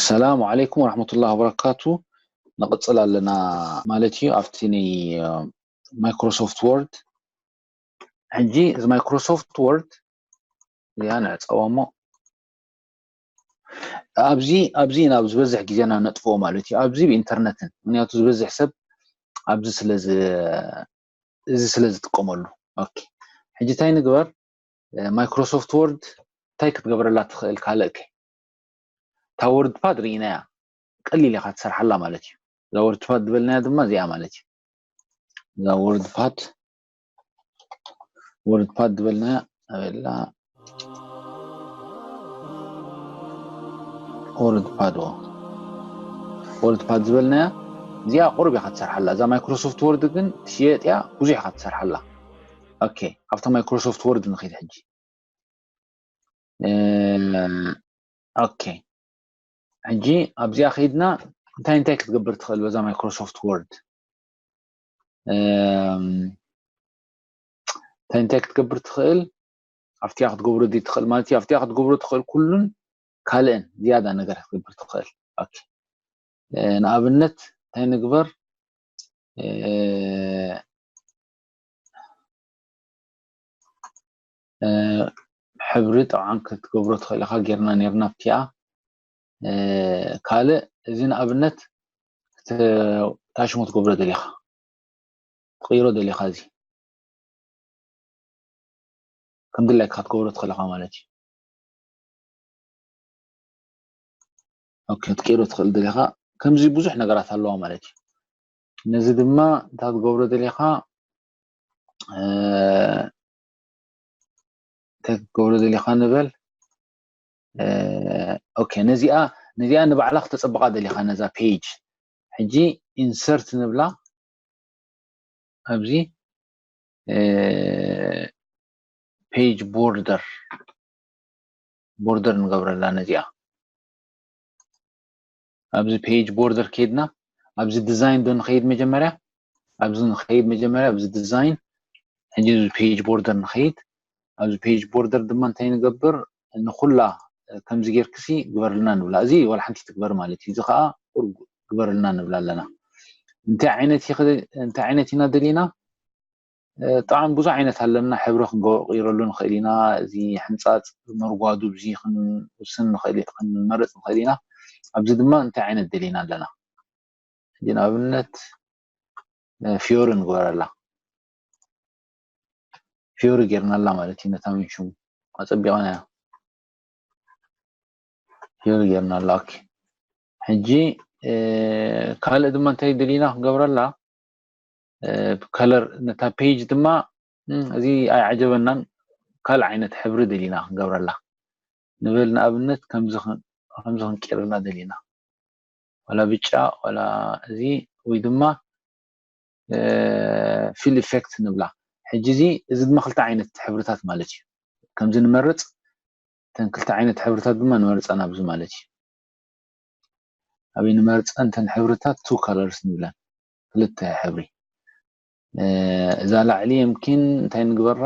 ሰላም ዓለይኩም ወራህመቱላሂ ወበረካቱ። ንቕጽል ኣለና ማለት እዩ ኣብቲ ናይ ማይክሮሶፍት ወርድ። ሕጂ እዚ ማይክሮሶፍት ወርድ እዚኣ ንዕጸዋ እሞ ኣብዚ ኣብዚ ናብ ዝበዝሕ ግዜና ነጥፍኦ ማለት እዩ። ኣብዚ ብኢንተርነትን ምክንያቱ ዝበዝሕ ሰብ ኣብዚ ስለ እዚ ስለ ዝጥቀመሉ። ኦኬ ሕጂ እንታይ ንግበር? ማይክሮሶፍት ወርድ እንታይ ክትገብረላ ትኽእል ካልእከ? እታ ወርድ ፓድ ርኢናያ ቀሊል ኢኻ ትሰርሓላ ማለት እዩ። እዛ ወርድ ፓድ ዝበልናያ ድማ እዚኣ ማለት እዩ። እዛ ወርድ ፓድ ወርድ ፓድ ዝበልናያ ኣበላ ወርድ ፓድ ወርድ ፓድ ዝበልናያ እዚኣ ቁሩብ ኢኻ ትሰርሓላ። እዛ ማይክሮሶፍት ወርድ ግን ትሽየጥ እያ፣ ብዙሕ ኢኻ ትሰርሓላ። ኦኬ ኣብታ ማይክሮሶፍት ወርድ ንኸይድ ሕጂ። ኦኬ ሕጂ ኣብዚኣ ከይድና እንታይ እንታይ ክትገብር ትኽእል በዛ ማይክሮሶፍት ወርድ እንታይ እንታይ ክትገብር ትኽእል ኣብቲያ ክትገብሮ ዲ ትኽእል ማለት እዩ። ኣብቲያ ክትገብሮ ትኽእል ኩሉን ካልእን ዝያዳ ነገር ክትገብር ትኽእል። ንኣብነት እንታይ ንግበር? ሕብሪ ጠብዓን ክትገብሮ ትኽእል ኢኻ። ጌርና ኔርና ኣብቲኣ ካልእ እዚ ንኣብነት ታሽሞ ትገብሮ ደሊኻ ትቕይሮ ደሊኻ እዚ ከም ድላይካ ክትገብሮ ትኽእል ኢኻ ማለት እዩ። ኦኬ ክትቀይሮ ትኽእል ደሊኻ። ከምዚ ብዙሕ ነገራት ኣለዋ ማለት እዩ። ነዚ ድማ እንታይ ክትገብሮ ደሊኻ እንታይ ክትገብሮ ደሊኻ ንበል። ኦኬ ነዚኣ ነዚኣ ንባዕላ ክተፀብቓ ደሊኻ ነዛ ፔጅ። ሕጂ ኢንሰርት ንብላ ኣብዚ ፔጅ ቦርደር ቦርደር ንገብረላ ነዚኣ ኣብዚ ፔጅ ቦርደር ከይድና ኣብዚ ዲዛይን ዶ ንኸይድ መጀመርያ ኣብዚ ንኸይድ መጀመርያ ኣብዚ ዲዛይን ሕጂ እዚ ፔጅ ቦርደር ንኸይድ ኣብዚ ፔጅ ቦርደር ድማ እንታይ ንገብር ንኩላ ከምዚ ጌርክሲ ግበርልና ንብላ። እዚ ዋላ ሓንቲ ትግበር ማለት እዩ። እዚ ከዓ ቁሩብ ግበርልና ንብላ ኣለና። እንታይ ዓይነት እንታይ ዓይነት ኢና ደሊና? ብጣዕሚ ብዙሕ ዓይነት ኣለና። ሕብሪ ክንቀይረሉ ንኽእል ኢና። እዚ ሕንፃፅ መርጓዱ ብዚ ክንውስን ንኽእል ክንመርፅ ንኽእል ኢና። ኣብዚ ድማ እንታይ ዓይነት ደሊና ኣለና? ሕጂ ንኣብነት ፊዮሪ ንግበረላ። ፊዮሪ ጌርናላ ማለት እዩ። ነታ ሜንሽን ኣፀቢቕናያ ፊዮሪ ጌርናላ። ኦኬ ሕጂ ካልእ ድማ እንታይ ደሊና ክንገብረላ? ከለር ነታ ፔጅ ድማ እዚ ኣይዓጀበናን። ካልእ ዓይነት ሕብሪ ደሊና ክንገብረላ ንበል። ንኣብነት ከምዚ ክንቀይረላ ደሊና ዋላ ብጫ ዋላ እዚ ወይ ድማ ፊል ኢፌክት ንብላ። ሕጂ እዚ እዚ ድማ ክልተ ዓይነት ሕብርታት ማለት እዩ። ከምዚ ንመርፅ እተን ክልተ ዓይነት ሕብርታት ድማ ንመርፀን ኣብዚ ማለት እዩ። ኣበይ ንመርፀን እተን ሕብርታት ቱ ከለርስ ንብለን ክልተ ሕብሪ። እዛ ላዕሊ የምኪን እንታይ ንግበራ?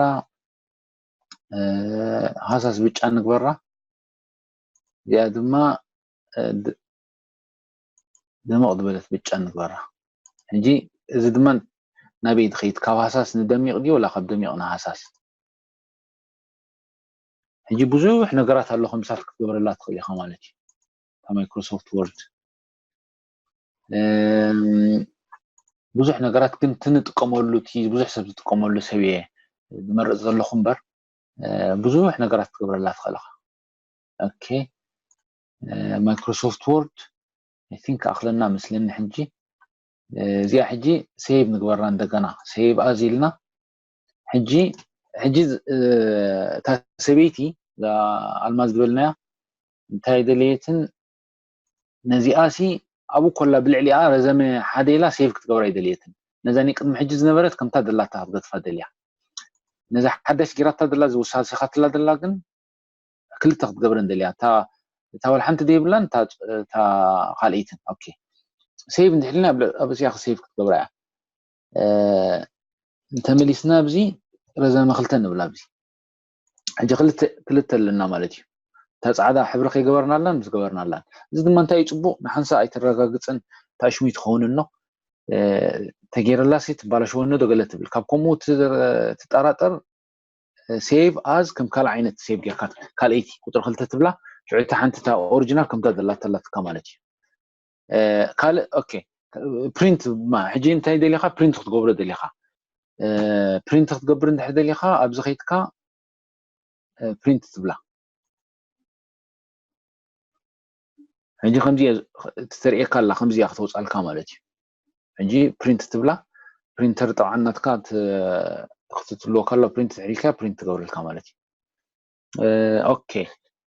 ሃሳስ ብጫ ንግበራ። እዚኣ ድማ ድምቕ ዝበለት ብጫ ንግበራ። ሕጂ እዚ ድማ ናበይ ድኸይድ? ካብ ሃሳስ ንደሚቕ ድዩ ወላ ካብ ደሚቕ ንሃሳስ? ሕጂ ብዙሕ ነገራት ኣሎ ከምሳት ክትገብረላ ትኽእል ኢኻ ማለት እዩ። ማይክሮሶፍት ወርድ ብዙሕ ነገራት ግን ትንጥቀመሉ እቲ ብዙሕ ሰብ ዝጥቀመሉ ሰብ እየ ዝመርፅ ዘለኹ እምበር ብዙሕ ነገራት ክትገብረላ ትኽእል ኢኻ። ኦኬ ማይክሮሶፍት ወርድ ቲንክ ኣኽለና መስለኒ። ሕጂ እዚኣ ሕጂ ሴቭ ንግበራ እንደገና ሴቭ ኣዝ ኢልና ሕጂ ሕጂ እታ ሰበይቲ ኣልማዝ ዝበልናያ እንታይ ደለየትን ነዚኣ ሲ ኣብኡ ኮላ ብልዕሊኣ ረዘመ ሓደ ኢላ ሴቭ ክትገብራ ኣይደልየትን። ነዛ ናይ ቅድሚ ሕጂ ዝነበረት ከምታ ደላታ ክትገድፋ ደልያ። ነዛ ሓዳሽ ጌራታ ደላ ዝውሳሴኻትላ ደላ ግን ክልተ ክትገብረን ደልያ። እታ ወላ ሓንቲ ደይብላን እታ ካልኣይትን። ኦኬ ሴቭ እንድሕልና ኣብዚኣ ሴቭ ክትገብራ እያ። እንተመሊስና ኣብዚ ረዘመ ክልተ ንብላ ኣብዚ ሕጂ ክልተ ኣለና ማለት እዩ። እታ ፃዕዳ ሕብሪ ከይገበርናላን ምስ ገበርናላን። እዚ ድማ እንታይ እዩ ፅቡቕ፣ ንሓንሳ ኣይተረጋግፅን፣ ታሽሙ ትኸውን ኣሎ። ተገይረላሲ ትባላሸወኒ ዶ ገለ ትብል። ካብ ከምኡ ትጠራጠር፣ ሴቭ ኣዝ ከም ካልእ ዓይነት ሴቭ ጌርካ ካልኣይቲ ቁፅሪ ክልተ ትብላ። ሽዑ እታ ሓንቲ እታ ኦሪጂናል ከምታ ዘላተላትካ ማለት እዩ። ካልእ ኦኬ፣ ፕሪንት ማ ሕጂ እንታይ ደሊኻ ፕሪንት ክትገብሮ ደሊኻ፣ ፕሪንት ክትገብር እንድሕር ደሊኻ ኣብዚ ከይትካ ፕሪንት ትብላ። ሕጂ ከምዚ ተርእየካ ኣላ፣ ከምዚ እያ ክተውፃልካ ማለት እዩ። ሕጂ ፕሪንት ትብላ፣ ፕሪንተር ጠብዓ ናትካ ክትትልወካ ኣሎ፣ ፕሪንት ትሕሪልካ ፕሪንት ትገብረልካ ማለት እዩ። ኦኬ፣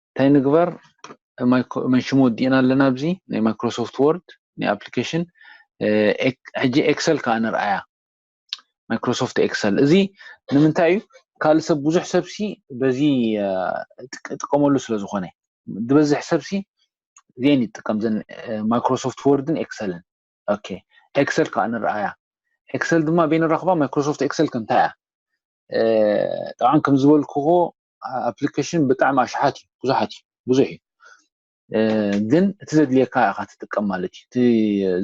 እንታይ ንግበር? መንሽሙ ወዲእና ኣለና። ኣብዚ ናይ ማይክሮሶፍት ወርድ ናይ ኣፕሊኬሽን። ሕጂ ኤክሰል ከዓ ንርኣያ። ማይክሮሶፍት ኤክሰል እዚ ንምንታይ እዩ? ካልእ ሰብ፣ ብዙሕ ሰብሲ በዚ ጥቀመሉ ስለ ዝኾነ፣ ዝበዝሕ ሰብሲ እዚአን ይጥቀም፣ ዘን ማይክሮሶፍት ወርድን ኤክሰልን። ኦኬ፣ ኤክሰል ከዓ ንርኣያ። ኤክሰል ድማ በይ ንረኽባ? ማይክሮሶፍት ኤክሰል ከምታይ እያ? ጠብዓን ከም ዝበልክዎ ኣፕሊኬሽን ብጣዕሚ ኣሽሓት እዩ፣ ብዙሓት እዩ፣ ብዙሕ እዩ። ግን እቲ ዘድልየካ ኢኻ ትጥቀም ማለት እዩ። እቲ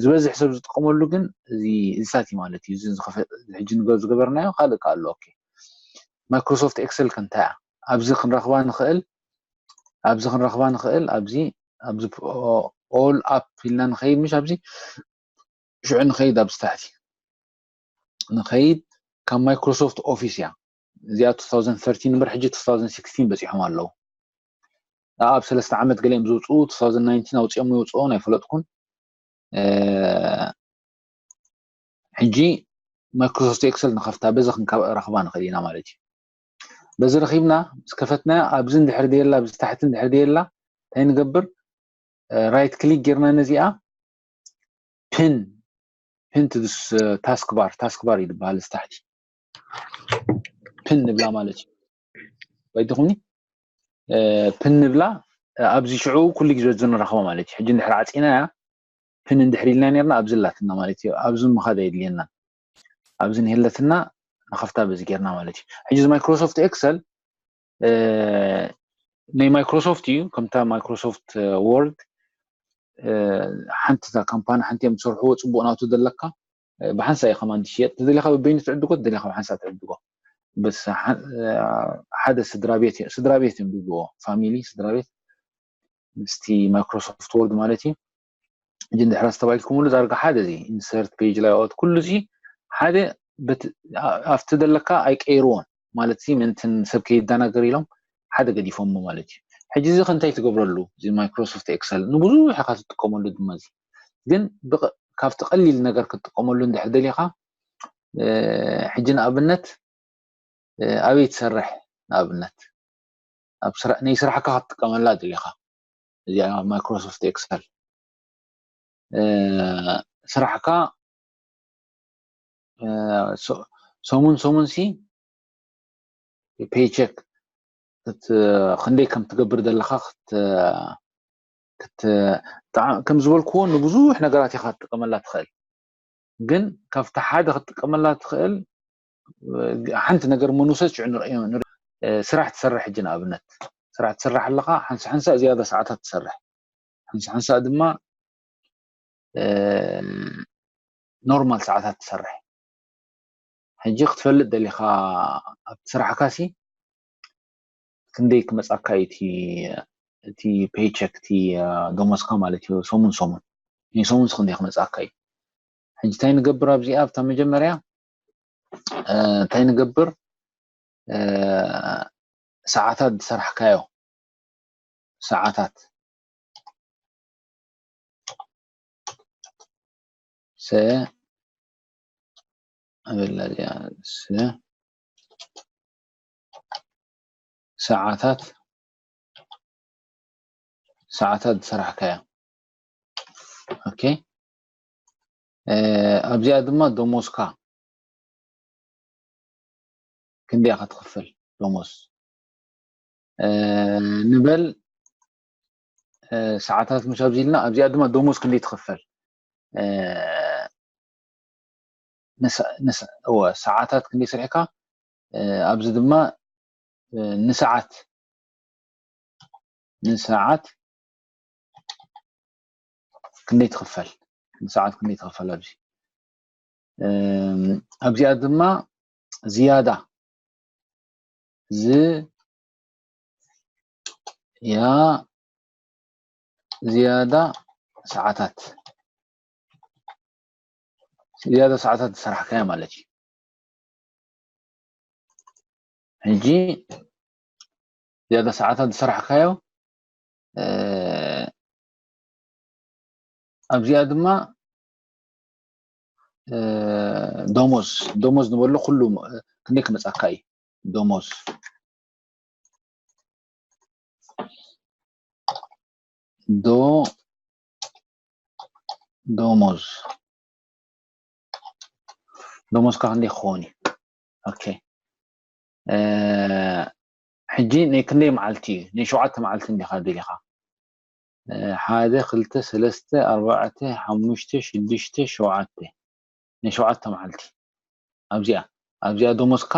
ዝበዝሕ ሰብ ዝጥቀመሉ ግን እዚ እዚታት እዩ ማለት እዩ። እዚ ሕጂ ንገ- ዝገበርናዮ ካልእ ከ ኣሎ። ኦኬ፣ ማይክሮሶፍት ኤክሰል ከ እንታይ እያ? ኣብዚ ክንረኽባ ንኽእል፣ ኣብዚ ክንረኽባ ንኽእል፣ ኣብዚ ኣብዚ ኦል ኣፕ ኢልና ንኸይድ፣ ምሽ ኣብዚ ሽዑ ንኸይድ፣ ኣብዚ ታሕቲ ንኸይድ። ካብ ማይክሮሶፍት ኦፊስ እያ እዚኣ፣ two thousand thirteen እምበር ሕጂ two thousand sixteen በፂሖም ኣለዉ። ኣብ ሰለስተ ዓመት ገሊኦም ዝውፅኡ፣ two thousand nineteen ኣውፂኦም ይውፅኦ ኣይፈለጥኩን። ሕጂ ማይክሮሶፍት ኤክሰል ንኸፍታ፣ በዚ ክንረኽባ ንኽእል ኢና ማለት እዩ። በዚ ረኺብና ምስ ከፈትና፣ ኣብዚ እንድሕር ደየላ፣ ኣብዚ ታሕቲ እንድሕር ደየላ፣ እንታይ ንገብር? ራይት ክሊክ ጌርና ነዚኣ ፒን፣ ፒን ቱ ታስክ ባር፣ ታስክ ባር ይድበሃል እዚ ታሕቲ። ፒን ንብላ ማለት እዩ። ባይትኹኒ ፒን ንብላ፣ ኣብዚ ሽዑ ኩሉ ግዜ ዝንረኽቦ ማለት እዩ። ሕጂ እንድሕር ዓፂናያ፣ ፒን እንድሕር ኢልና ነርና፣ ኣብዚ ኣላትና ማለት እዩ። ኣብዚ ምኻድ ኣየድልየና። ኣብዚ ንህለትና ንኸፍታ በዚ ጌርና ማለት እዩ። ሕጂ እዚ ማይክሮሶፍት ኤክሰል ናይ ማይክሮሶፍት እዩ። ከምታ ማይክሮሶፍት ወርድ ሓንቲ እታ ካምፓኒ ሓንቲ እዮም ዝሰርሕዎ፣ ፅቡቕ ናቱ ዘለካ ብሓንሳ እዩ ከማን ዝሽየጥ። ተደሊኻ በበይኑ ትዕድጎ፣ ተደሊኻ ብሓንሳ ትዕድጎ። በስ ሓደ ስድራ ቤት፣ ስድራ ቤት እዮም ዝብልዎ፣ ፋሚሊ፣ ስድራ ቤት ምስቲ ማይክሮሶፍት ወርድ ማለት እዩ። ሕጂ እንድሕር ኣስተባሂልኩምሉ ዳርጋ ሓደ፣ እዚ ኢንሰርት ፔጅ ላይኣውት ኩሉ እዚ ሓደ ኣብቲ ዘለካ ኣይቀይርዎን ማለት እዚ ምእንትን ሰብ ከይደናገር ኢሎም ሓደ ገዲፎሞ ማለት እዩ። ሕጂ እዚ ከ እንታይ ትገብረሉ? እዚ ማይክሮሶፍት ኤክሰል ንብዙሕ ኢኻ ትጥቀመሉ ድማ፣ እዚ ግን ካብቲ ቀሊል ነገር ክትጥቀመሉ እንድሕር ደሊኻ፣ ሕጂ ንኣብነት ኣበይ ትሰርሕ? ንኣብነት ኣብ ናይ ስራሕካ ክትጥቀመላ ደሊኻ፣ እዚኣ ማይክሮሶፍት ኤክሰል ስራሕካ ሰሙን ሰሙን ሲ ፔይቸክ ክንደይ ከም ትገብር ዘለካ ከም ዝበልክዎ ንብዙሕ ነገራት ኢኻ ክትጥቀመላ ትኽእል። ግን ካብቲ ሓደ ክትጥቀመላ ትኽእል ሓንቲ ነገር ምንውሰድ ሽዑ ንርእዮ። ስራሕ ትሰርሕ ሕጂ ንኣብነት ስራሕ ትሰርሕ ኣለኻ፣ ሓንሳ ሓንሳ ዝያዳ ሰዓታት ትሰርሕ፣ ሓንሳ ሓንሳ ድማ ኖርማል ሰዓታት ትሰርሕ። ሕጂ ክትፈልጥ ደሊኻ ኣብቲ ስራሕካ ሲ ክንደይ ክመፃካ እዩ እቲ እቲ ፔይቸክ፣ እቲ ደሞዝካ ማለት እዩ፣ ሰሙን ሰሙን ናይ ሰሙን ክንደይ ክመፃካ እዩ። ሕጂ እንታይ ንገብር ኣብዚኣ ኣብታ መጀመርያ እንታይ ንገብር? ሰዓታት ዝሰራሕካዮ ሰዓታት ሰ ኣበላ እዚኣ ሰ ሰዓታት ሰዓታት ዝሰራሕካዮ። ኦኬ፣ ኣብዚኣ ድማ ደሞዝካ ክንደይ ኢኻ ትኽፈል ደሞዝ ንበል። ሰዓታት ምሽ ኣብዚ ኢልና ኣብዚኣ ድማ ደሞዝ ክንደይ ትኽፈል ሰዓታት ክንደይ ስርሕካ ኣብዚ ድማ ንሰዓት ንሰዓት ክንደይ ትኽፈል? ንሰዓት ክንደይ ትኽፈል? ኣብዚ ኣብዚኣ ድማ ዝያዳ ዝያ ዝያዳ ሰዓታት ዝያዳ ሰዓታት ዝሰራሕካዮ ማለት እዩ። ሕጂ ዝያዳ ሰዓታት ዝሰራሕካዮ ኣብዚኣ ድማ ደሞዝ ደሞዝ ንበሎ ኩሉ ክንደይ ክመፃካ እዩ? ደሞዝ ዶ ደሞዝ ደሞዝካ ክንደይ ክኸውን እዩ? ኦኬ ሕጂ ናይ ክንደይ መዓልቲ እዩ? ናይ ሸውዓተ መዓልቲ እንዲኻ ደሊኻ? ሓደ ክልተ ሰለስተ ኣርባዕተ ሓሙሽተ ሽዱሽተ ሸውዓተ ናይ ሸውዓተ መዓልቲ ኣብዚኣ ኣብዚኣ ደሞዝካ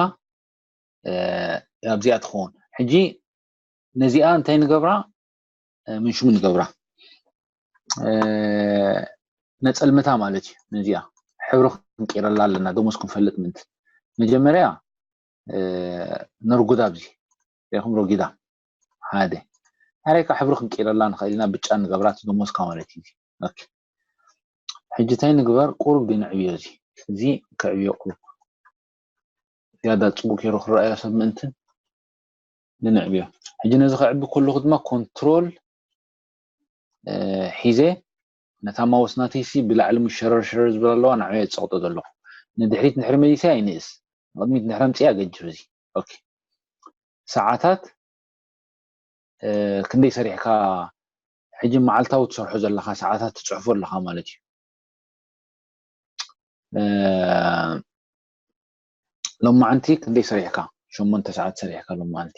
ኣብዚኣ ትኸውን። ሕጂ ነዚኣ እንታይ ንገብራ? ምንሽሙ ንገብራ ነፀልምታ ማለት እዩ። ነዚኣ ሕብሪ ክንቂረላ ኣለና ደሞዝ ክንፈልጥ ምንት መጀመርያ ነርጉዳ ኣብዚ ሪኹም ረጊዳ ሓደ ታሪካ ሕብሪ ክንቂረላ ንኽእል ኢና ብጫ ንገብራ እቲ ደሞዝካ ማለት እዩ። ሕጂ እንታይ ንግበር? ቁሩብ ድንዕብዮ እዚ እዚ ከዕብዮ ቁሩብ ዝያዳ ፅቡቅ ገይሩ ክረኣዮ ሰብ ምእንትን ንንዕብዮ። ሕጂ ነዚ ከዕቢ ከለኹ ድማ ኮንትሮል ሒዘ ነታ ማውስ ናተይሲ ብላዕሊ ምሸረር ሸረር ዝብል ኣለዋ ንዕብዮ ዝፀቕጦ ዘለኹ ንድሕሪት ንድሕሪ መሊሰ ኣይንእስ ንቅድሚት ንድሕሪ ኣምፅኣ ገጅር እዚ ኦኬ ሰዓታት ክንደይ ሰሪሕካ ሕጂ መዓልታዊ ትሰርሖ ዘለካ ሰዓታት ትፅሕፎ ኣለካ ማለት እዩ። ሎማዓንቲ ክንደይ ሰሪሕካ? ሸሞንተ ሰዓት ሰሪሕካ ሎማዓንቲ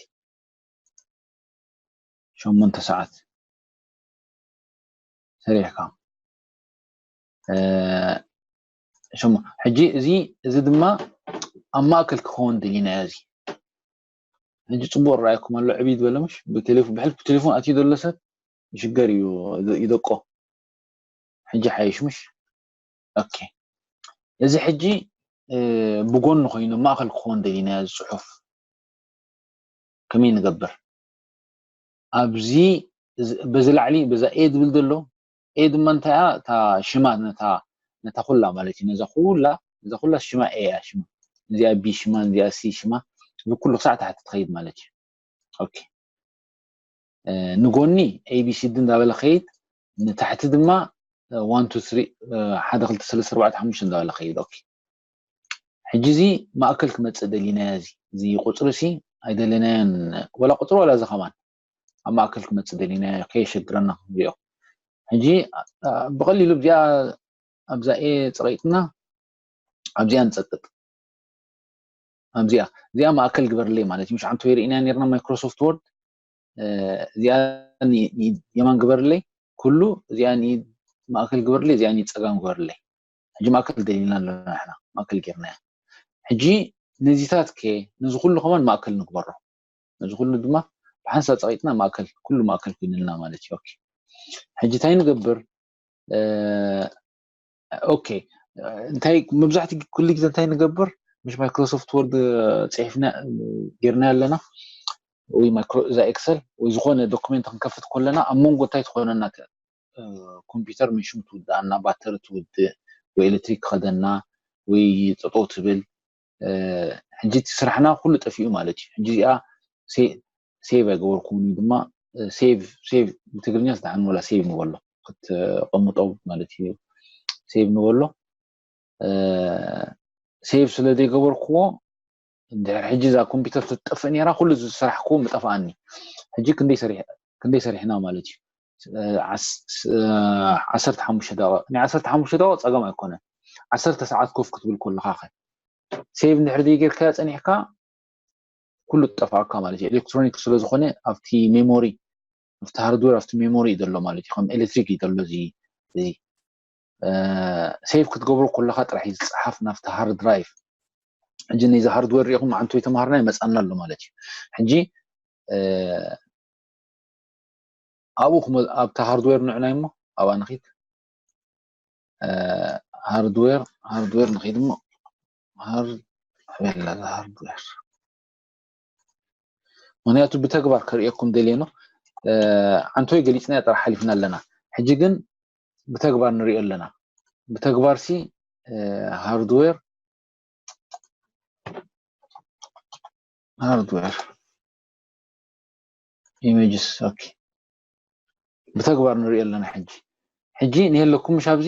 ሸሞንተ ሰዓት ሰሪሕካ ሕጂ እዚ እዚ ድማ ኣብ ማእከል ክኸውን ደሊናዮ እዚ ሕጂ ፅቡቅ ረኣየኩም ኣሎ ዕብይ ዝበለ ምሽ ብቴሌፎን ብሕልፊ ብቴሌፎን ኣትዩ ዘሎ ሰብ ይሽገር እዩ ይደቆ ሕጂ ሓይሽ ምሽ ኦኬ እዚ ሕጂ ብጎኒ ኮይኑ ማእከል ክኸውን ደሊና እዚ ፅሑፍ ከመይ ንገብር ኣብዚ በዚ ላዕሊ በዛ ኤ ዝብል ዘሎ ኤ ድማ እንታይ እያ እታ ሽማ ነታ ነታ ኩላ ማለት እዩ ነዛ ኩላ ነዛ ኩላ ሽማ ኤ እያ ሽማ እዚኣ ቢ ሽማ እዚኣ ሲ ሽማ እዚ ኩሉ ክሳዕ ታሕቲ ትኸይድ ማለት እዩ ኦኬ ንጎኒ ኤቢሲዲ እንዳበለ ከይድ ንታሕቲ ድማ ዋን ቱ ስሪ ሓደ ክልተ ሰለስተ ኣርባዕተ ሓሙሽተ እንዳበለ ከይድ ኦኬ ሕጂ እዚ ማእከል ክመፅእ ደሊናዮ እዚ እዚ ቁፅሪ ሲ ኣይደለናዮን ወላ ቁፅሪ ወላ እዚ ከማን ኣብ ማእከል ክመፅእ ደሊናዮ ከየሸግረና ክንሪኦ ሕጂ ብቀሊሉ እዚኣ ኣብዛ ኤ ፀቂጥና ኣብዚኣ ንፀቅጥ ኣብዚኣ እዚኣ ማእከል ግበርለይ ማለት እዩ ምሽ ዓንተ ሪእና ነርና ማይክሮሶፍት ወርድ እዚኣ የማን ግበርለይ ኩሉ እዚኣ ማእከል ግበርለይ እዚኣ ፀጋም ግበርለይ ሕጂ ማእከል ደሊና ኣለና ንሕና ማእከል ጌርናያ ሕጂ ነዚታት ከ ነዚ ኩሉ ከማን ማእከል ንግበሮ ነዚ ኩሉ ድማ ብሓንሳብ ፀቂጥና ማእከል ኩሉ ማእከል ኮይንልና ማለት እዩ ሕጂ እንታይ ንገብር ኦኬ እንታይ መብዛሕቲ ኩሉ ግዜ እንታይ ንገብር ምሽ ማይክሮሶፍት ወርድ ፅሒፍና ጌርና ኣለና ወይ ማይክሮ እዛ ኤክሰል ወይ ዝኾነ ዶክመንት ክንከፍት ከለና ኣብ መንጎ እንታይ ትኾነና ኮምፒውተር ምሽም ትውድኣና ባተሪ ትውድእ ወይ ኤሌክትሪክ ክኸደና ወይ ጠጠው ትብል ሕጂ እቲ ስራሕና ኩሉ ጠፊኡ ማለት እዩ ሕጂ እዚኣ ሴቭ ኣይገበርኩን እዩ ድማ ሴቭ ሴቭ ብትግርኛ ዝደሓን ወላ ሴቭ ንበሎ ክትቀምጦ ማለት እዩ ሴቭ ንበሎ ሴቭ ስለ ዘይገበርክዎ እንድሕር ሕጂ እዛ ኮምፒውተር ትጠፍእ ነራ ኩሉ ዝሰራሕክዎ ምጠፍኣኒ ሕጂ ክንደይ ሰሪሕና ማለት እዩ ዓሰርተ ሓሙሽተ ደቂቕ ናይ ዓሰርተ ሓሙሽተ ደቂቕ ፀገም ኣይኮነን ዓሰርተ ሰዓት ኮፍ ክትብል ከለካ ከ ሴቭ እንድሕር ዘይጌርካዮ ፀኒሕካ ኩሉ ጠፋእካ ማለት እዩ ኤሌክትሮኒክ ስለዝኮነ ኣብቲ ሜሞሪ ኣብቲ ሃርድዌር ኣብቲ ሜሞሪ እዩ ዘሎ ማለት እዩ ከም ኤሌክትሪክ እዩ ዘሎ እዚ እዚ ሴቭ ክትገብሮ ከለካ ጥራሕ እዩ ዝፀሓፍ ናብቲ ሃርድ ድራይቭ ሕጂ ነዚ ሃርድዌር ሪኢኹም ዓንቶ ተምሃርና ይመፃና ኣሎ ማለት እዩ ሕጂ ኣብኡ ክመ ኣብታ ሃርድዌር ንዕናይ እሞ ኣብኣ ንኺድ። ሃርድዌር ሃርድዌር ንኺድ እሞ ሃርድዌር ምኽንያቱ ብተግባር ከርእየኩም ደልየ ነው። ዓንቶይ ገሊፅና ጥራሕ ሓሊፍና ኣለና። ሕጂ ግን ብተግባር ንሪኦ ኣለና። ብተግባር ሲ ሃርድዌር ሃርድዌር ኢሜጅስ ኦኬ ብተግባር ንሪኦ ኣለና። ሕጂ ሕጂ ንሄለኩም ምሽ ኣብዚ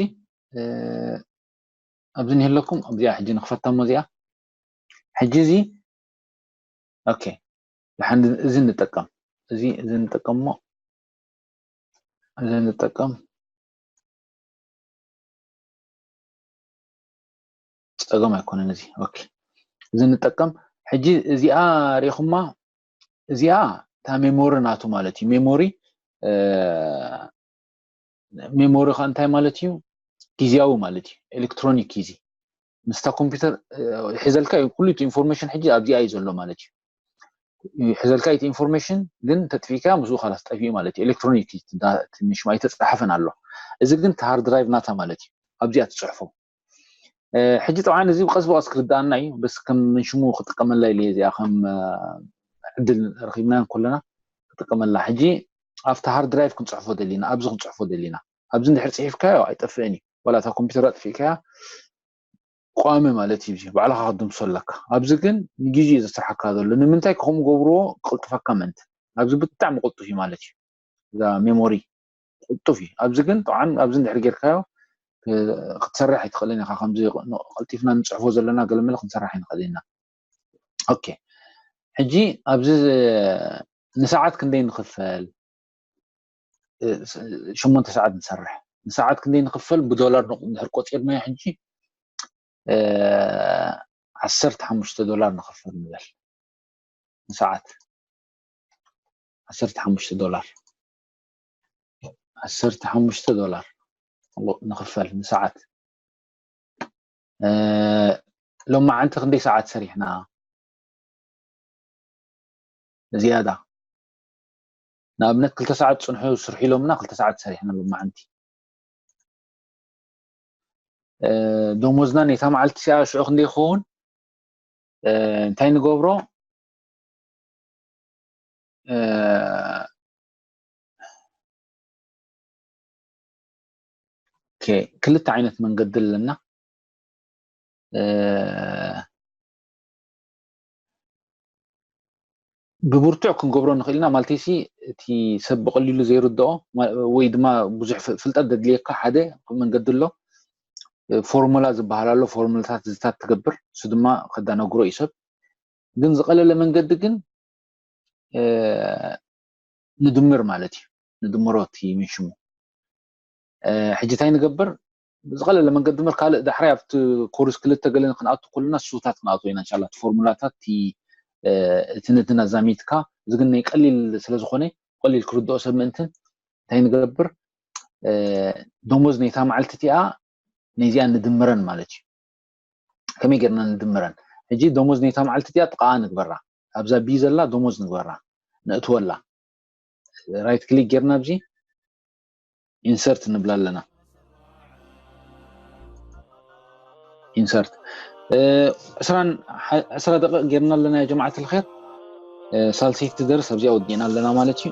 ኣብዚ ንሄለኩም ኣብዚኣ ሕጂ ንክፈታ እሞ እዚኣ ሕጂ እዚ ኦኬ ድሓን እዚ ንጠቀም እዚ እዚ ንጠቀም እሞ እዚ ንጠቀም ፀገም ኣይኮነን እዚ ኦኬ እዚ ንጠቀም ሕጂ እዚኣ ሪኢኹማ እዚኣ እታ ሜሞሪ ናቱ ማለት እዩ ሜሞሪ ሜሞሪ ከ እንታይ ማለት እዩ ግዜያዊ ማለት እዩ ኤሌክትሮኒክ እዩ ምስታ ኮምፒውተር ሒዘልካ እዩ ኩሉ ኢንፎርሜሽን ሕጂ ኣብዚኣ እዩ ዘሎ ማለት እዩ ሒዘልካ እቲ ኢንፎርሜሽን ግን ተጥፊእካ ምስኡ ካላስ ጠፊኡ ማለት እዩ ኤሌክትሮኒክ ትንሽ ኣይተፃሓፈን ኣሎ እዚ ግን ሃርድ ድራይቭ ናታ ማለት እዩ ኣብዚኣ ትፅሕፎ ሕጂ ጠብዓን እዚ ብቀስ ብቀስ ክርዳኣና እዩ በስ ከም ምንሽሙ ክጥቀመላ ኢለ እዚኣ ከም ዕድል ረኪብና ከለና ክጥቀመላ ሕጂ ኣብቲ ሃርድ ድራይቭ ክንፅሕፎ ደሊና ኣብዚ ክንፅሕፎ ደሊና ኣብዚ እንድሕር ፅሒፍካዮ ኣይጠፍእን እዩ ዋላ እታ ኮምፒውተር ኣጥፊእካያ ቋሚ ማለት እዩ ባዕልካ ክትድምሶ ኣለካ ኣብዚ ግን ንግዜ እዩ ዘስርሓካ ዘሎ ንምንታይ ከምኡ ገብርዎ ክቅልጥፈካ ምእንቲ ኣብዚ ብጣዕሚ ቅልጡፍ እዩ ማለት እዩ እዛ ሜሞሪ ቅልጡፍ እዩ ኣብዚ ግን ጠዓን ኣብዚ እንድሕር ጌርካዮ ክትሰርሕ ኣይትኽእልን ኢኻ ከምዚ ቀልጢፍና ንፅሕፎ ዘለና ገለመለ ክንሰርሕ ኣይንኽእል ኢና ኦኬ ሕጂ ኣብዚ ንሰዓት ክንደይ ንኽፈል ሸሞንተ ሰዓት ንሰርሕ ንሰዓት ክንደይ ንኽፈል ብዶላር እንድሕር ቆፂርናዮ ሕጂ ዓሰርተ ሓሙሽተ ዶላር ንኽፈል ንበል ንሰዓት ዓሰርተ ሓሙሽተ ዶላር ዓሰርተ ሓሙሽተ ዶላር ንኽፈል ንሰዓት ሎማዓንቲ ክንደይ ሰዓት ሰሪሕና ዝያዳ ንኣብነት ክልተ ሰዓት ፅንሑ ስርሑ ኢሎምና ክልተ ሰዓት ሰሪሕና ሎማዓንቲ ደሞዝና ነታ መዓልቲ ሲኣ ሽዑ ክንደይ ይኸውን እንታይ ንገብሮ ክልተ ዓይነት መንገዲ ኣለና ብብርቱዕ ክንገብሮ ንኽእል ኢና ማለት ሲ እቲ ሰብ ብቐሊሉ ዘይርድኦ ወይ ድማ ብዙሕ ፍልጠት ዘድልየካ ሓደ መንገዲ ኣሎ ፎርሙላ ዝበሃል ኣሎ ፎርሙላታት ዝታት ትገብር እሱ ድማ ከዳነግሮ እዩ ሰብ ግን ዝቐለለ መንገዲ ግን ንድምር ማለት እዩ ንድምሮ እቲ ምንሽሙ ሕጂ እንታይ ንገብር ዝቐለለ መንገዲ ምር ካልእ ዳሕራይ ኣብቲ ኮርስ ክልተ ገለ ክንኣቱ ከለና ሱታት ክንኣቱ ኢና እንሻላ እቲ ፎርሙላታት እቲ ነትና ዛሚትካ እዚ ግን ናይ ቀሊል ስለዝኾነ ቀሊል ክርድኦ ሰብ ምእንትን እንታይ ንገብር ደሞዝ ነታ መዓልቲ እቲኣ ነዚኣ ንድምረን ማለት እዩ ከመይ ጌርና ንድምረን ሕጂ ደሞዝ ነታ መዓልቲ እቲኣ ጥቃኣ ንግበራ ኣብዛ ቢ ዘላ ደሞዝ ንግበራ ነእትወላ ራይት ክሊክ ጌርና ኣብዚ ኢንሰርት ንብላ ኣለና ኢንሰርት ዕስራ ደቂቕ ጌርና ኣለና ጀማዓት ልኸር ሳልሰይቲ ደርስ ኣብዚኣ ወዲእና ኣለና ማለት እዩ